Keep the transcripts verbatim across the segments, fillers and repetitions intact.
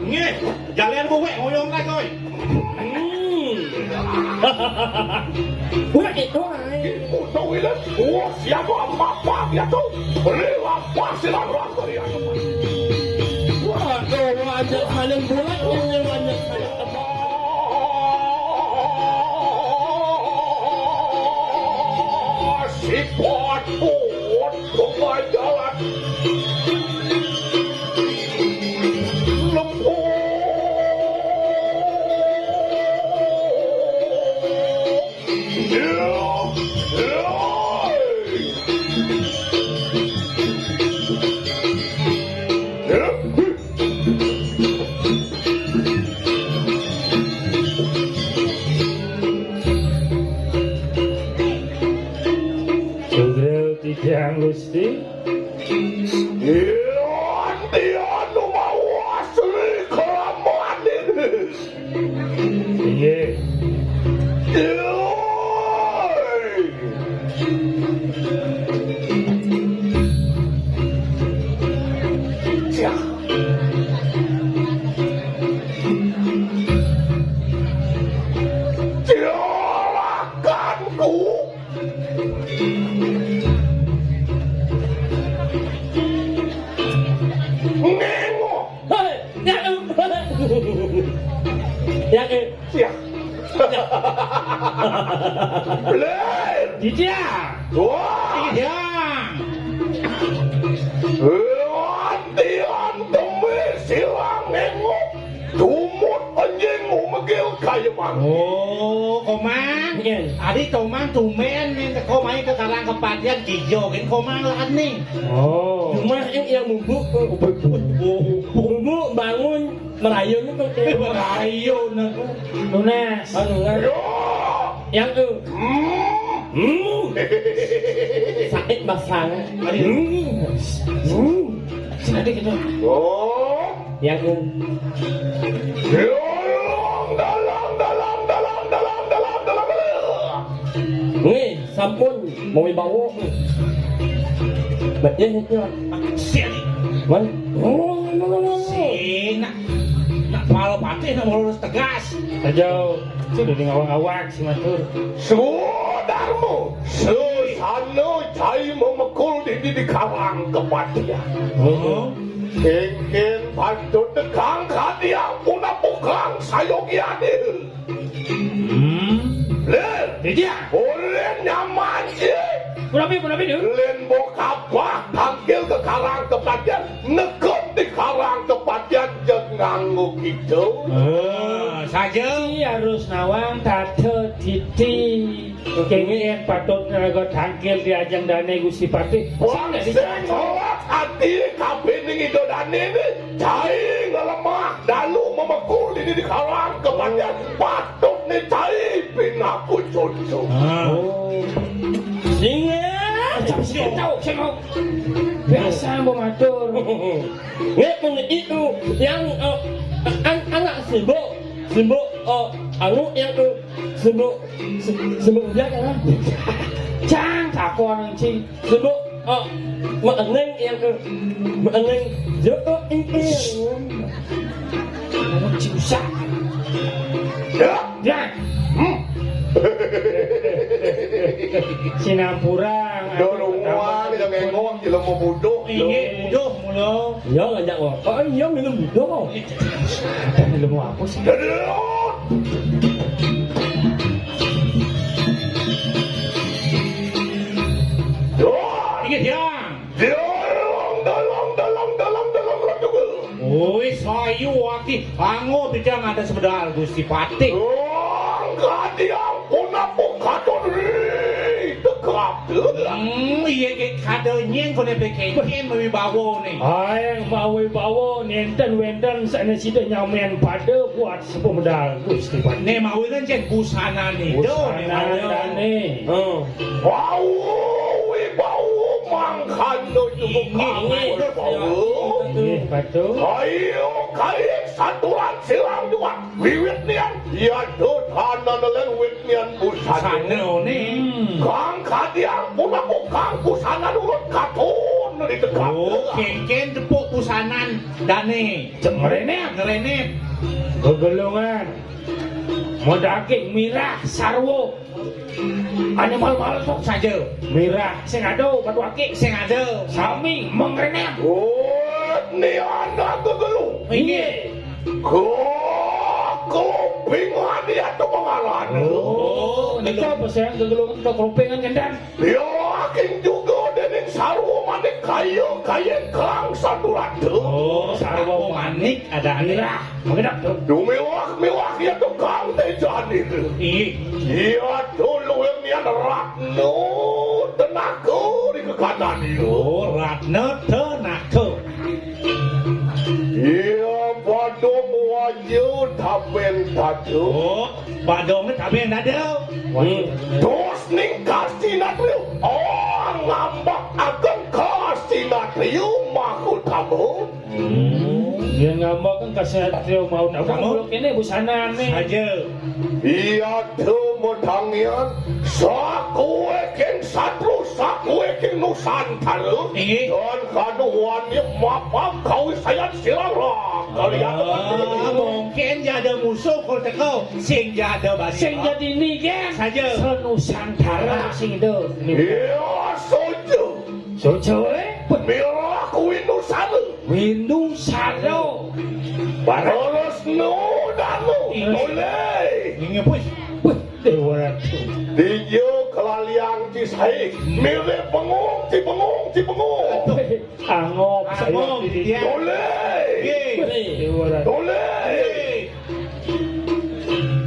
Nggih, jalen kuwi ngoyong ta, kowe. Hmm. Kuwi itu ae. Kudu wilet, wah, siapa apa dia tuh? Beri lapas silang lampir ya. Waduh, wajah saling bulat, ini wajah saling tebal. Sipot, put, pemajalan. Lempung. Sugro titiang Gusti. Iya, iya, nu mawas ri kelaman. Inggih. Yoi. Cah. Juraganku. Nengok. Hei, ya, em. Ya, em. Siap. Bler. Didiang. Wah. Didiang. Latihan demi silang nengok. Tumut anjing umegil kayemang. Oh, Komang. Iya. Adi Komang tumben nih teko main ke Karang Kepatian, kijo gin Komang lah nih. Oh. Rumah yang, yang bubuk, bubuk bangun, merayun itu. Eh, merayun aku. Lunas. Oh, lunas. Yo. Yang tuh. Hmm. Hmm. Sakit basang. Ayo. Hmm. Hmm. Sini dikit, Bang. Oh. Yang tuh. Dalang, dalang, dalang, dalang, dalang, dalang, dalang. Nih, sampun mau dibawa. Baik, ya, ya. Siap. Man. Oh, no, no, no. Sina. Nak pala patih, nak lurus tegas. Aja, sudah di ngawang-ngawang si matur. Sudarmo, sesana cai memekul dini di Karang Kepatian. Hmm. Kengken patut dekang kadiang punapukang sayogiane. Hmm. Len. Didiang. Ulen nyaman, Ji. Punapi, punapi, Dun? Len bokabah tangkil ke Karang Kepatian, nekep di Karang Kepatian, jeg nganggo gitu. Ah, saja. Si harus nawang tata titi. Kengken patut nganggo tangkil di ajang dane Gusti Patih. Wah, sing nolak ati kabeh ning Ida Dane ni. Cai ngelemah, dalu memekul ini di Karang Kepatian. Patut ni cai pinaku cucu. Ah. Oh. Singa. Macam siapa tahu, saya mau. Biasa mau matur. Nggih, mung itu yang, eh, an-, anak sibuk, sibuk, eh, anu yang, eh, sibuk, si-, sibuk dia kan? Cang, takon, cing. Sibuk, eh, meneng yang, eh, meneng. Joko, eh, eh. Oh, cing, usah. Ya. Ya. Hmm. Sinampura. Dorungan, yang ngengong, jelema bodoh. Inggih, bodoh mula. Iya, ngajak ngomong. Oh, iya, minum bodoh. Ada ilmu apa sih? Dadah. Inggih, Yang. Dalang, dalang, dalang, dalang, dalang, dalang. Wis ayu ati, anggo bidang ada sebedal Gusti Patih. Oh, kadiang punapa katon ri, tegap. Hmm, iya, ke kada nyeng kone beken mawi bawa ni. Aeng mawi bawa nenten wenten sane sida nyamen pada buat sepemedal Gusti Patih. Ne mawi kan cek busana ni. Busana ni. Hmm. Wau, wibau mangkana cukup. Inggih, inggih. Wibau. Inggih, betul. Ayo, kain saturan silang juat. Wiwit nian, ya dodanan len wit nian busana. Busana ni. Hmm. Kang kadiang punapa kang busana nurut katun. Oh, kénkén tepuk busanan dané. Cek ngrénép. Ngrénép. Gegelungan. Modake mirah sarwa. Ané mal-mal sok saja. Mirah. Sing ada batu akik. Sing ada. Sami mengrénép. Oh, ni anak gegelung. Inggih. Kok kelopingan ya tuh mengaran. Oh, nika pesan gegelung nika kelopingan kendang. Yakin juga dening sarwa manik kaya kaya kang satu rada. Oh, sarwa manik ada ané. Lah, mengenap tuh. Dumiwah-miwah ya tukang tejani. Ih. Iya dulu yang nian ratna tenaga di kekanan itu. Oh, ratna tenaga. Iya padung wajah taben tadu. Oh, padung taben tadu. Hmm. Terus ning kasih natrio. Oh, ngambek akan kasih natrio mahutama. Hmm. Yen ngambek kan kasih natrio mau. Nah, kamu? Kalau kene busanané. Saja. Iya tuh medangian. Sakueking satru, sakueking nusantara. Inggih. Dan kaduan ya mapang kawisayan silara. Kalian ah, mungkin ya ada musuh kul teko, sing ya ada bali. Sing jadi ini kan. Saja. Senusantara sing itu. Iya, sojo. Sojo, eh? Mirah kuwi nusantara. Windu Saro. Terus nu danu. Iya. Oleh. Ini, wih. Wih, Dewa Ratu. Dia kelaliang cisai. Mirip bengung, cibenggung, cibenggung. Aduh. Angop, angop, saya iya. Oleh. Iya. Wih, Dewa Ratu. Oleh. Iya.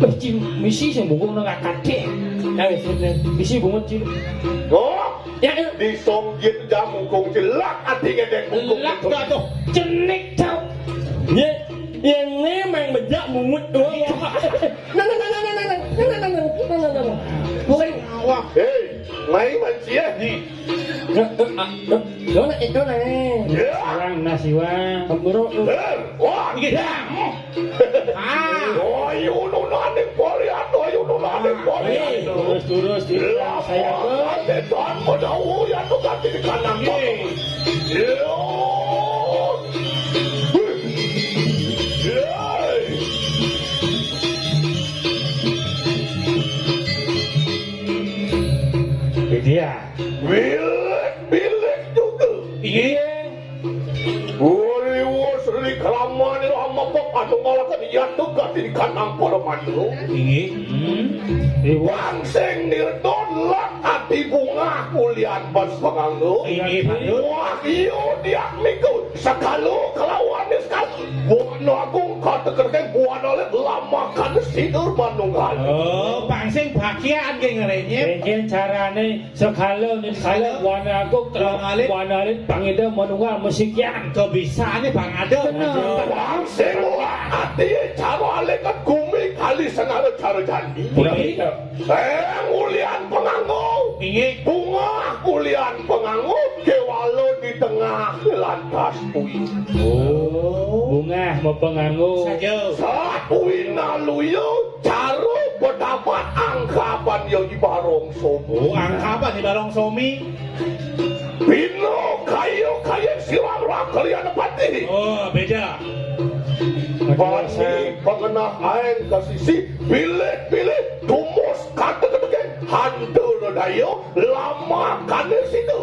Wih, Cil, misi sing bungkung nang akadé. Ya, wis, wis, wis. Misi bungut, Cil. Oh. Ya, ya. Di songgit jam bungkung cilak ati ngedek bungkung. Lak, aduh. Cenik, Cau. Ye, yang memang bejak bungut doang. Iya. Nang, nang, nang. Bukan. Wah. Hei, mai manci ya. Nih. Yo, nak itu, nak. Ya. Siwang, nah, siwang. Kemburu. Eh, wah. Iya. Ah. Ayo, nunaning Polian, ayo, nunaning Polian. Terus, terus, terus. Saya pun. Ate don menawu ya tuh ganti di kanan. Iya. Iya. Iya. Dia. Bilik, bilik juga. Iya. Uriwus ri kramane lama pok anu ngalakan yatu gati kanang para mandu. Inggih. Hmm. Wangsing nirdon lan ati bungah kulian bas panganggo. Inggih, Pak. Wah, iya diak miku. Sekalo kelawan sekalo. Buana agung kata kerkeng buana lek lamakan sidur manunggal. Oh, pangsing bagian geng renyep. Mungkin carane Sekala ning sekala wana agung terus wana alit pangida manunggal mesikian. Kebisaane pangada. Bener. Bang sing ati cara aleket gumi kali sengara cara jandi. Pura pita. Eh, ulian penganggo. Inggih. Bunga ulian penganggo kewala di tengah lantas kuwi. Oh. Bunga mepenganggo. Saja. Saat kuwi naluya Cara pedapat angkapan ya di barong somi. Oh, angkapan di barong somi. Bina kaya-kaya siwang rakalian pati. Oh, beda. Pati pengenah aeng ke sisi, pilih-pilih, tumus kata-kata hantu daya, lama kane situ.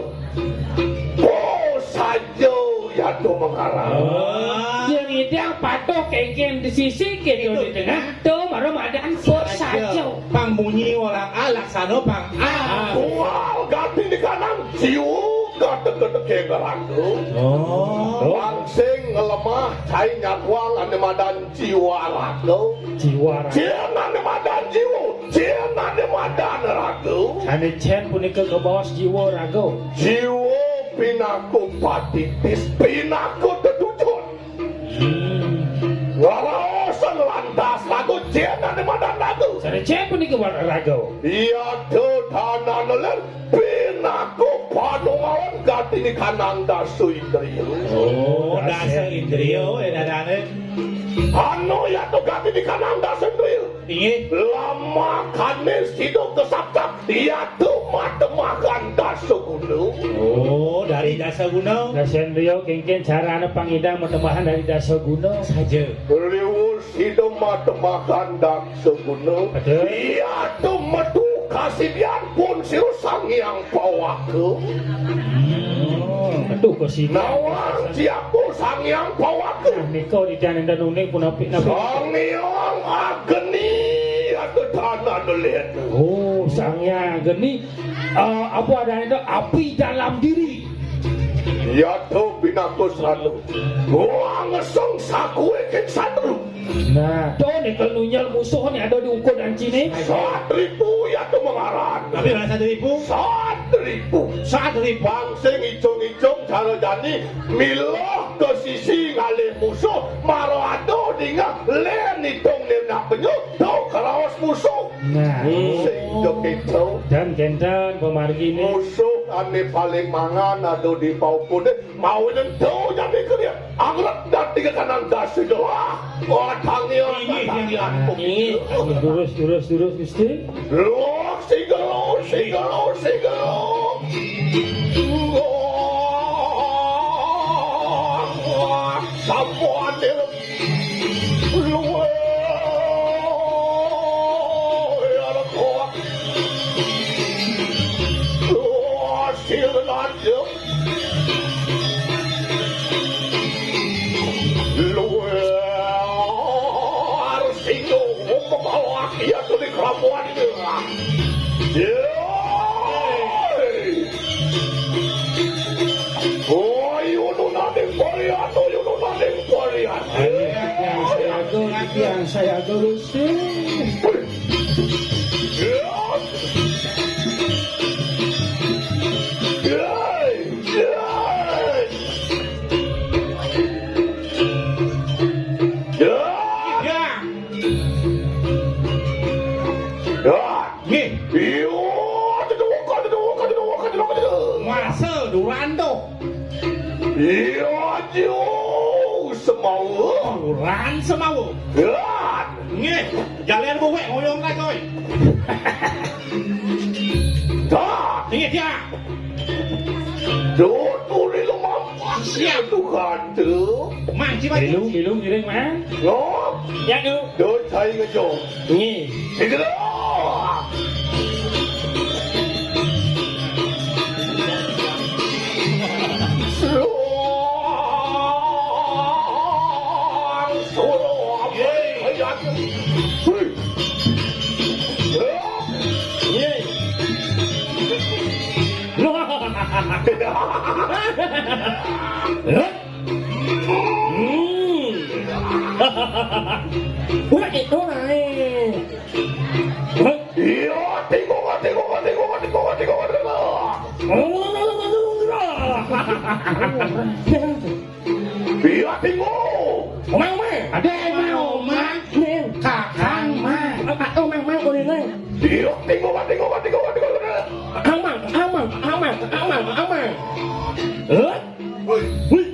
Oh, saja ya to mengarang. Oh. Yang idang patuh kengkeng di sisi, gitu di tengah. Tuh, baru madan pur saja. Pang bunyi orang A, laksana pang A. Kual ganti di kanan, jiwa gatek-getek ngerangku. Oh. Langsing ngelemah, cai nyatwang ane madan jiwa raga. Jiwa raga. Cien ane madan jiwa, cien ane madan raga. Ane cen punika kebawas jiwa raga. Jiwa pinaku patitis, pinaku tetucut. Hmm. Ngaraosan lantas lagu cien ane madan lagu. Sare cien puniki wa-, raga. Iya, dodanan len pinaku panungalan gatini kanang dasu indriya. Oh, dasa indriya, eh, dadane. Anu ya to gatini kanang dasu indriya. Inggih. Lamakané sida kasabdab, yatu matemahan Dasaguna. Oh, dari Dasaguna. Dasendriya kéngkén carané pangidang matemahan dari Dasaguna. Saja. Riwus sida matemahan Dasaguna. Betul. Yatu metu kasidian pun sira Sang Hyang Pawaka. Hmm, betul kok sih. Nawang siapa Sang Hyang Pawaka? Nah, nika di tiang enten uning pun apik nabi. Sang Hyang Agni ada tanah delit. Oh, Sang Hyang Agni, eh, apa ada itu api dalam diri. Ya tu pinaka sanu. Wang seng sakue ken sanu. Nah, to nih kalau nunyal musuh nih ada di ukur dan cini. Satripu ya tu mengaran. Tapi lah satripu. Satripu. Satripu. Bang sing icung-icung cara jani milah ke sisi ngalih musuh maro ado dingah len itung nih nak penyu tu keraos musuh. Nah. Sing kepitu. Dan kenten pemargi nih. Musuh ane paling mangan ado di pauku deh. Mau nyentuh jadi ke dia. Angrat dati ke kanan dasi doa. Wah, tangian, inggih, tangian. Inggih. Durus, durus, durus, Gusti. Lur, sigelo, sigelo, sigelo. Wah, wah, samuan dia. Luar. Ya, kuat. Luar, sigelo. Luar singgung membawa dia ke kerajaan. Ya. Oh, yunu nading parian, oh, yunu nading parian. Yang saya go, yang saya go, Gusti. Ya. Ya. Ya. Ya. Ya. Ya. Nggih. Iya, cedok, cedok, cedok, cedok, cedok. Masa duran tuh. Iya, jauh semau. Duran semau. Ya. Nggih, jalian buwek ngoyong ta kowe. Dah. Nggih, ya. Duturi lemah. Siap. Tuhan tuh. Mang, cibat. Milu, milu, ngiring, Mang. Lo. Ya, Du. Do cai ngejo. Nggih. Segera. Suruh. Suruh. Yeay. Yeay. Hmm. Wah, itu naik. Iya, tinggung, tinggung, tinggung, tinggung, tinggung, tinggung. Iya, tinggung. Mang, Mang. Ada Mang, Mang. Ning, Kakang, Mang. Apa tuh, Mang, Mang, kuliling? Iya, tinggung, tinggung, tinggung, tinggung. Amang, amang, amang, amang, amang. Hah? Wih, wih.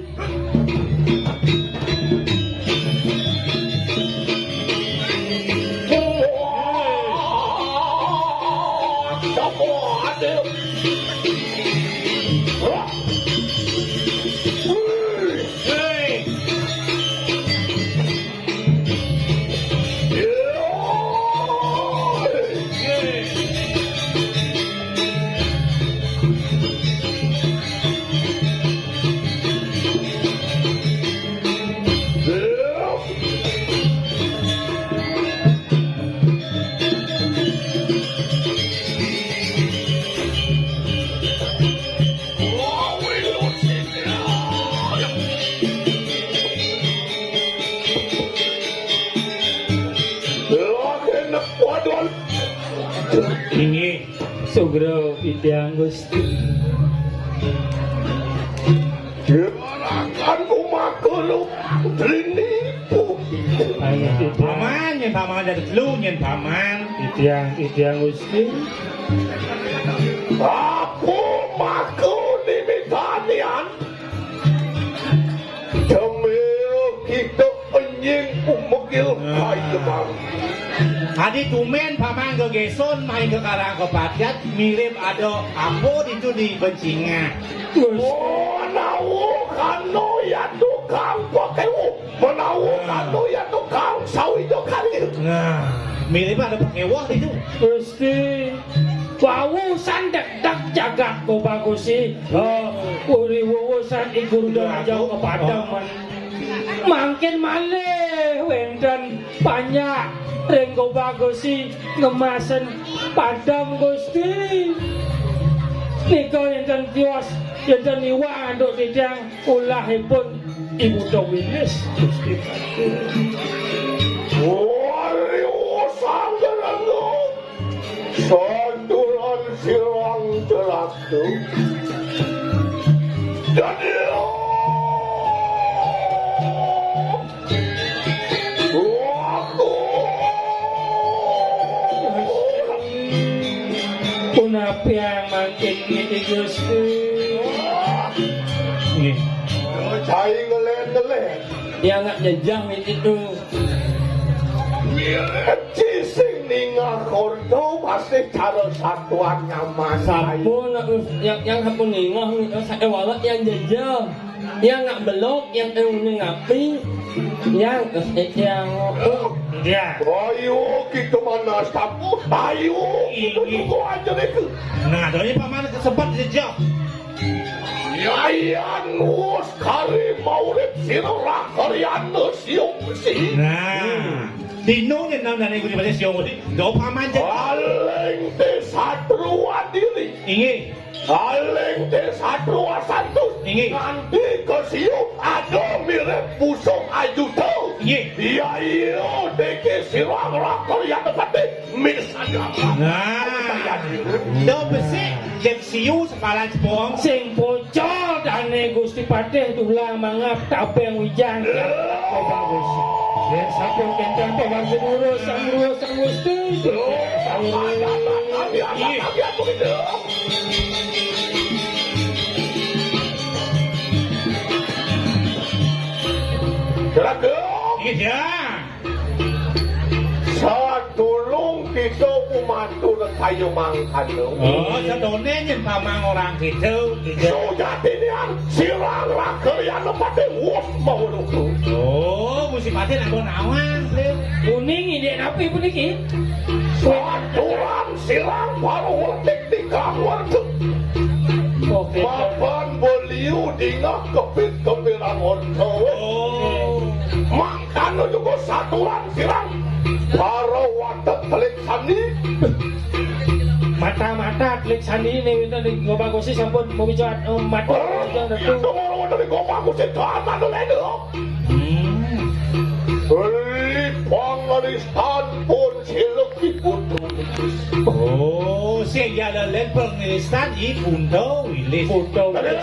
Inggih, sugra titiang Gusti. Diwarakan kumaku lu drini puhi. Ayo, titiang. Paman, nyen paman ada telu, nyen paman. Titiang, titiang Gusti. Aku maku nimitanian. Cemil kita enying umegil kayu bang. Adi tumén Paman gegéson main ka Karang Kapatihan, mirip ada apa ditu di bencingak. Menawa kano yatu kang pakéwuh, menawa kano yatu kang sawija kali. Nah, mirip ada pakéwuh ditu. Gusti, wau san dekdek jagat Gobagusi. Oh, uri wuwusan I Guru Daraja kepadem. Mangkin malih wénten panjak ring Gobagusi ngemasin padem Gusti. Nika wénten tios, wénten iwang antuk titiang ulahipun Ibu Wilis Gusti. Wari usang gerenggu. Santulan sirang celaka. Dadi aku. Punapiang mangkin niki Gusti. Nggih. Cai ngelén-ngelén. Ya nggak jejah niki tuh. Mirip sing ningeh orta masih cara satuan nyaman. Sampun, yang, yang sampun ningeh, saya walak yang jejel. Yang nggak belok, yang euni ngapi, yang, eh, yang, oh, ya. Ayo, kita mana sapu? Ayo, kita tunggu aja deh. Nah, dari paman kesempat jejel. Yayan wus kari maurip sira rakaryan siung sih. Nah, dino nyenang dane gudi pada siung sih. Do paman jejel. Paling te satru adiri. Inggih. Aling te satru asantus. Inggih. Nganti ka siu ada mirip pusung ajuta. Inggih. Iya, iya, deke sirang rakal yang tepati. Misalnya. Nah. Do besik, jek siu sepalan sepong. Sing pocol dane Gusti Patih tulang mangap tabeng wijan. Bagus. Yen sampun kenten pawarsa durus, sang durus, sang Gusti. Iya. Gerakan. Iya. Sadurung kita umatur kaya mangkana. Oh, sedone nyen pamang orang kita. Sujatine sirang raga yana pati wus maweruku. Oh, Gusti Patih nak nawang, Lho. Kuning indik napi puniki? Saturan sirang para wertik tigang wertik. Oke. Mapan beliau dingah kepit-kepiran orta. Oh. Mangkana juga saturan sirang para watek telik sandi. Mata-mata telik sandi ini wénten di Gopak Gusti sampun mawicat, eh, mata. Itu mau wonten di Gopak Gusti, datang dulu itu. Hmm. Beli pangalistan pun siluk dibutuh. Oh, sing ya lelen pangalistan i Punta Wilis. Punta Wilis.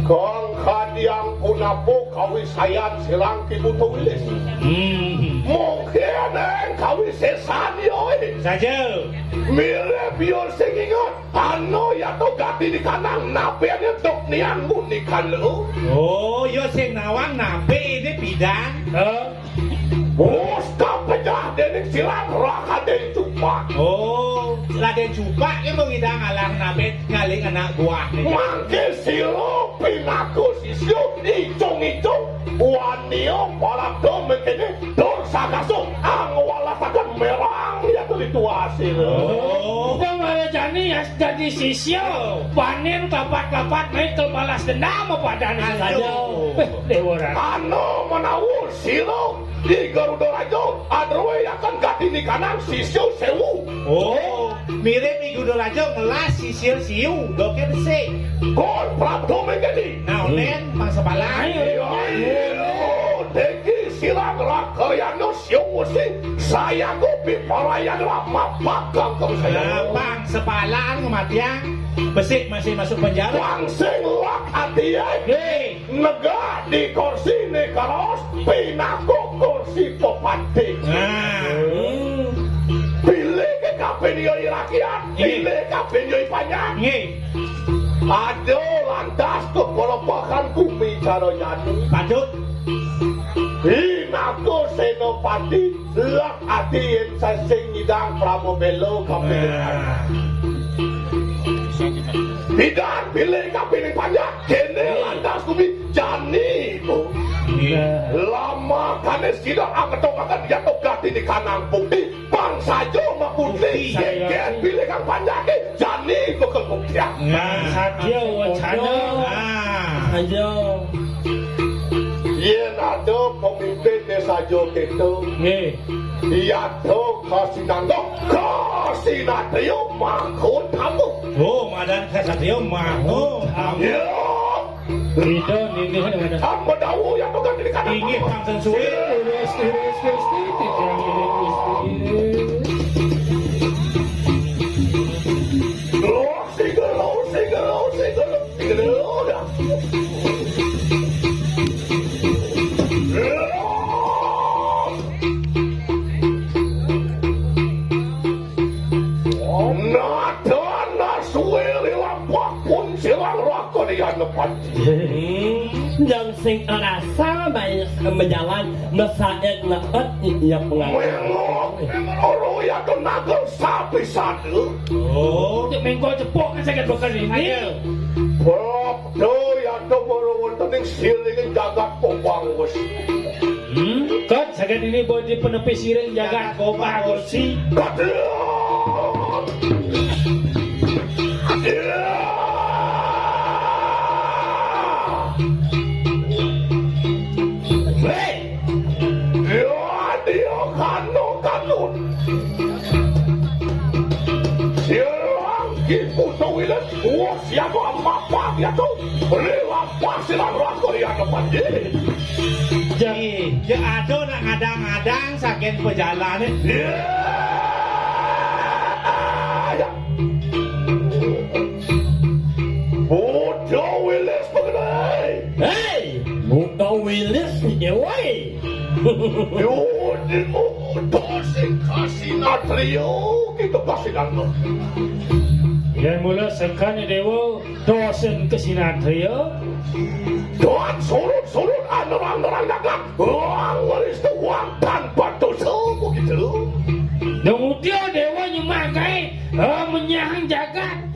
Kang kadiang punapa kawisayan sirang ki Punta Wilis. Hmm. Mungkin eng kawisesan yo. Saja. Mirip yo sing ingat. Ano yato gati di kanang napi ane tuk niang ngunikan lu. Oh, yo sing nawang napi ini pidan. Hah? Bos kapejah dening silang Raden Cupak. Oh, Raden Cupak ki mengidang alah napi ngalih anak buah ni. Mangke sira pinaka sisya icung-icung wania parabda mengkene dur sakasung angwalasaken merang yato dituasi. Oh. Wong arajane ya dadi sisya, panen kapat-kapat naik ke balas dendam apa adane saja. Aduh. Eh, Dewa Ratu. Anu menawa sira di Garuda Raja, adruwe akan gati nikanang sisya sewu. Oh, mirip di Garuda Raja ngelas sisya siu, doke besik. Kor prabdo mengkene. Nah, onen, Bang Sepalan. Ayo, ayo, deki silang rakyano siung wesi, sayaku piparayan lama bakal kau saya. Nah, Bang Sepalan kematian, besik masih masuk penjara. Bang sing lak ati, eh. Hei. Negak di kursi ne karos, pinako kursi pepati. Nah. Pilih ke kapin yoi rakyat, pilih kapin yoi panjang. Nggih. Ada lantas kepelepahan bumi cara jani. Patut. Pinako Senopati, lek ati yén sasing nyidang Pramabéla kapining panjak. Pidan pilih kapining panjak, kéné lantas gumi jani, Bu. Lamakané sida angetokaken ya togat ini kanang bukti, pang saja mabukti, saja pilih kang panjaké, jani bakal buktian. Nah, satya wacana. Nah. Ayo. Yén ada pemimpin désa Jokéto, nggih, yadra kasinangga, kasinatria mangko tamu. Oh, madan kasinatria mangko tamu. Ya. Ida nini ada. Tambah dawuh ya bukan di kanan. Inggih pangsen suwi. Iris, iris, iris, iris, iris, iris. Loh, singgel, loh, singgel, loh, singgel, loh, singgel, loh, dah. Nada naswir lampah pun silang rakanian panci. Jang sing rasa baik menjalan mesaet neet iya pengaruh. Memang, memang ora ya to nagel sapisan. Oh, cek mengko cepok kan sakit bekal ini. Ayo. Bab do ya to mara wonten ing siling jagat Kopangus. Hmm, kan sakit ini bodi penepi siring jagat Kopangusi. Kadang. Hei! Ya, dia kanu-kanu. Sirang ki putu wilis, wah, siapa mapak ya tu? Lewat pasiran raku di hadapan diri. Jadi, ya ada nak ngadang-ngadang saking pejalan ni. Ya. Buta wilis pegedai. Hei, buta wilis ni wai. Yo, di buta sing kasinatria kita kasinatria. Yang mula sekani dewa dosen kasinatria. Doan surut-surut anerang-nerang dagang. Wang waris tu wang tanpa dosa begitu. Dong utia dewa nyemagai. Ah, menyahang jagat.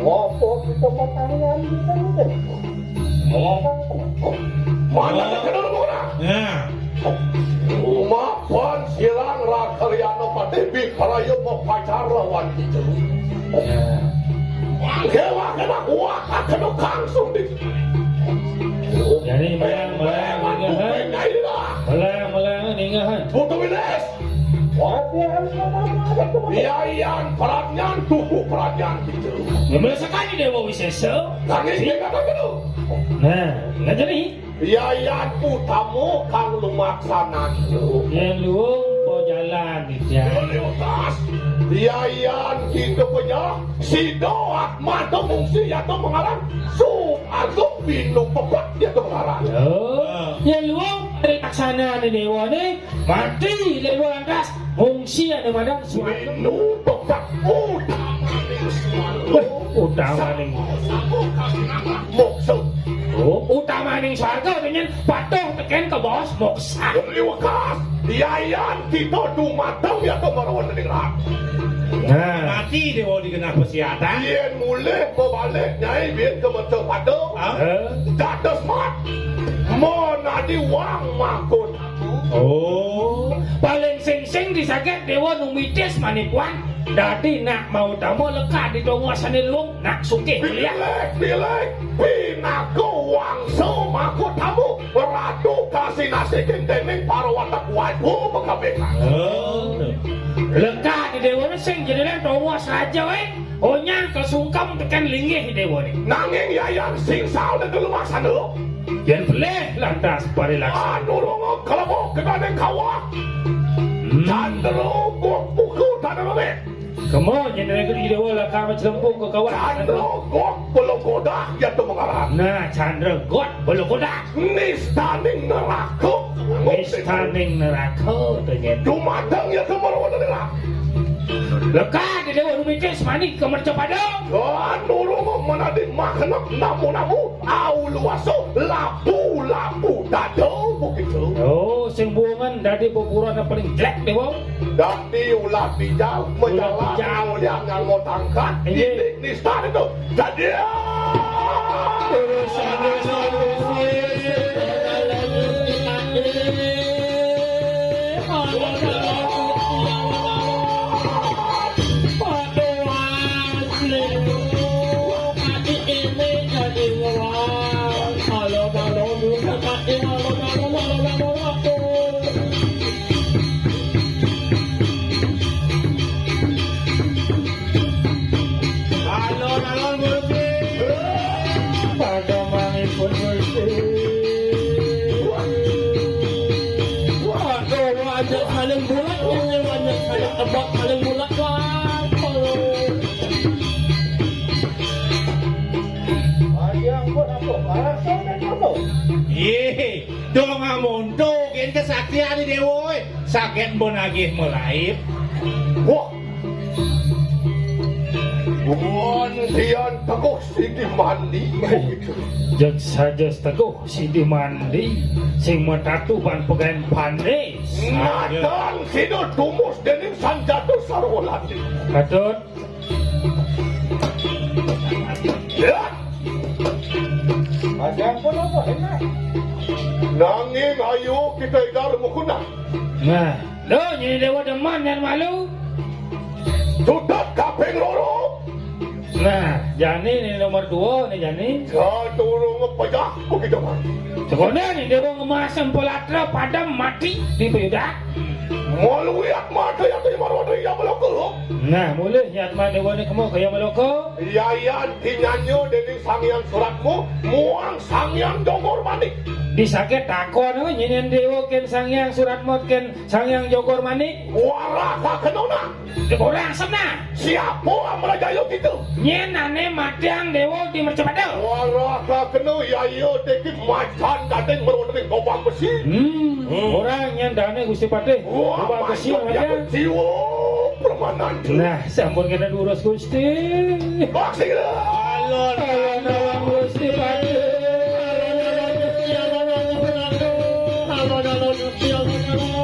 Apa kita matangan kita ni? Mana tak kenal orang? Ya. Rumah pan silang rakaliana patih bi karaya mapacar lawan kita. Ya. Wangke wangke nak kuat akan kang sudik. Jadi, melang, melang, melang, melang, melang, ningahan. Putu Wilis. Yayan Pradnyan, tuku Pradnyan gitu. Ya, merasakan ini Dewa Wisesa. Nangis dia kata gitu. Nah, nggak jadi. Yayan utama kang lumaksanan. Yang luwung po jalan, Ditya. Yayan kita punya. Sida atmata mungsi yata mangaran suarga, binu pepet yata mangaran. Oh, ya luwung laksanane dewane mati lewa lantas mungsi ada madan suarga. Binu pepet utamaning suarga. Weh, utamaning. Sama-sama kasih nama moksa. Oh, utamaning suarga dengan patuh teken ke bos moksa. Terima kasih. Yayan kita dumateng yata marawa tening raja. Nah. Mati dewa dikenal pesiatan. Yen mulih bebalik nyai biyen ke Mercapada. Hah? Eh? Dados mat. Menadi wang makut. Oh, paling sing-sing disaget dewa numitis manipuan. Dadi nak mau tamu lekat di dongo seni lung nak sugih. Pilih, pilih. Pinaku wangsa makut tamu. Ratu kasinasikin dening para watek waibu mekabekan. Oh. Lekak di dewane sing jenenge Towas Raja, eh. Onyang kesungkem tekan linggih dewane. Nanging Yayan Singsal dan Delu Maksana. Yen pelih lantas parilaksana. Anu lunga kalebu kedaning kawah. Hmm. Candra buku tanah lebih. Kemo jenenge Guru Dewa lakar maclempung ke kawah. Candra got belo kodah ya tu mengarang. Nah, Candra got belo kodah. Nistaning neraka. Nistaning neraka tu nyen. Dumateng ya tu marawa neraka. Lekad Déwa numitis mani ka mercapada. Durung menadi makna namu-namu, auluwaso lapu-lapu dada begitu. Oh, sing buungan dadi beburon paling jelék, Déwa. Dadi ulah bijal, ulah bijal. Majalan ulian nganggo tangkat, inggih. Didik nista itu. Dadi. Terus, terus, terus. Alon-alon Gusti. Pagamangipun Gusti. Waduh, wajah saling bulat, ini wajah saling tebak, saling bulat, wah. Wajah ampun, ampun. Parasol dan ampun. Yé, dong amonto, gén kesaktian ni Déwa, eh. Sagét mbon agih malaib. Wah, Gusti Teguh Sidi Mandi. Jeg saja Teguh Sidi Mandi, sing matatu ban pegén panis. Nadang sida tumus déning Sanjata Sarwa Landi. Patut. Ya. Ada apa, apa, enak? Nanging ayo kita idar mukuna. Nah, lo nyai Déwa demen nyan malu. Tutup kaping loro. Nah, jani ni nomor dua ni jani. Sadurung pejah begitu, Mas. Sekolah ni Déwa ngemas empelatra padam mati di payudak. Malu wiat mata yang terima roda yang meloko. Nah, mulih nyatman Déwa ni kemo kaya meloko. Yayan tinyanyo dening Sang Hyang Suratmu, muang Sang Hyang Jogor Manik. Disagét takon, nyinyen Déwa kén Sang Hyang Suratmu kén Sang Hyang Jogor Manik. Warah kakeno nak. Orang sana. Siapa Amrajaya kita? Nyén ané matiang Déwa di mercapada. Warah kakeno yaya dikit macan dating merunding gobang besi. Hmm, orang nyén dané Gusti Patih. Wah, gobang besi macan matiang. Jiwa permanan. Nah, sampun kena durus Gusti. Alon, alon, alon, Gusti Patih. Alon, alon, Gusti, alon, alon.